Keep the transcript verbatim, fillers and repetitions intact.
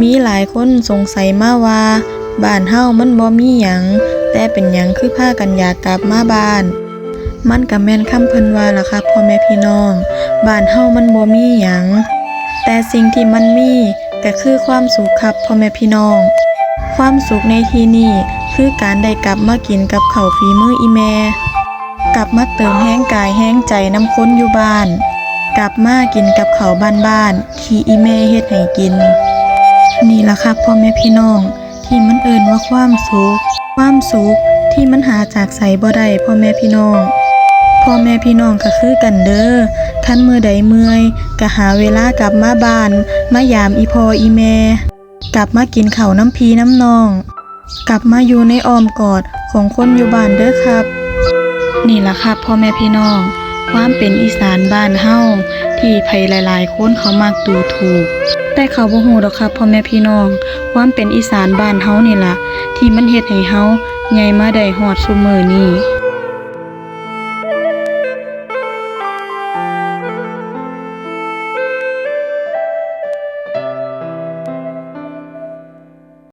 มีหลายคนสงสัยมาว่า บ้านเฮามันบ่มีหยัง แต่เป็นหยังคือพากันอยากกลับมาบ้าน มันก็แม่นคำเพิ่นว่าล่ะครับพ่อแม่พี่น้อง บ้านเฮามันบ่มีหยัง แต่สิ่งที่มันมีก็คือความสุขครับพ่อแม่พี่น้อง ความสุขในที่นี้คือการได้กลับมากินกับข้าวฝีมืออีแม่ กลับมาเติมแฮงกายแฮงใจนำคนอยู่บ้าน กลับมากินกับข้าวบ้านๆ ที่อีแม่เฮ็ดให้กิน นี่ล่ะครับพ่อแม่พี่น้อง ที่มันเอิ้นว่าความสุข ความสุขที่มันหาจากไสบ่ได้พ่อแม่พี่น้อง พ่อแม่พี่น้องก็คือกันเด้อ คันมื้อใดเมื่อยก็หาเวลากลับมาบ้าน มายามอีพ่ออีแม่ กลับมากินข้าวนำพี่นำน้อง กลับมาอยู่ในอ้อมกอดของคนอยู่บ้านเด้อครับ นี่ล่ะครับพ่อแม่พี่น้อง ความเป็นอีสานบ้านเฮาที่ไผหลายๆ คนเขามักดูถูก แต่เขาบ่ฮู้ดอกครับพ่อแม่พี่น้อง ความเป็นอีสานบ้านเฮานี่ล่ะ ที่มันเฮ็ดให้เฮาใหญ่มาได้ฮอดซุมื้อนี้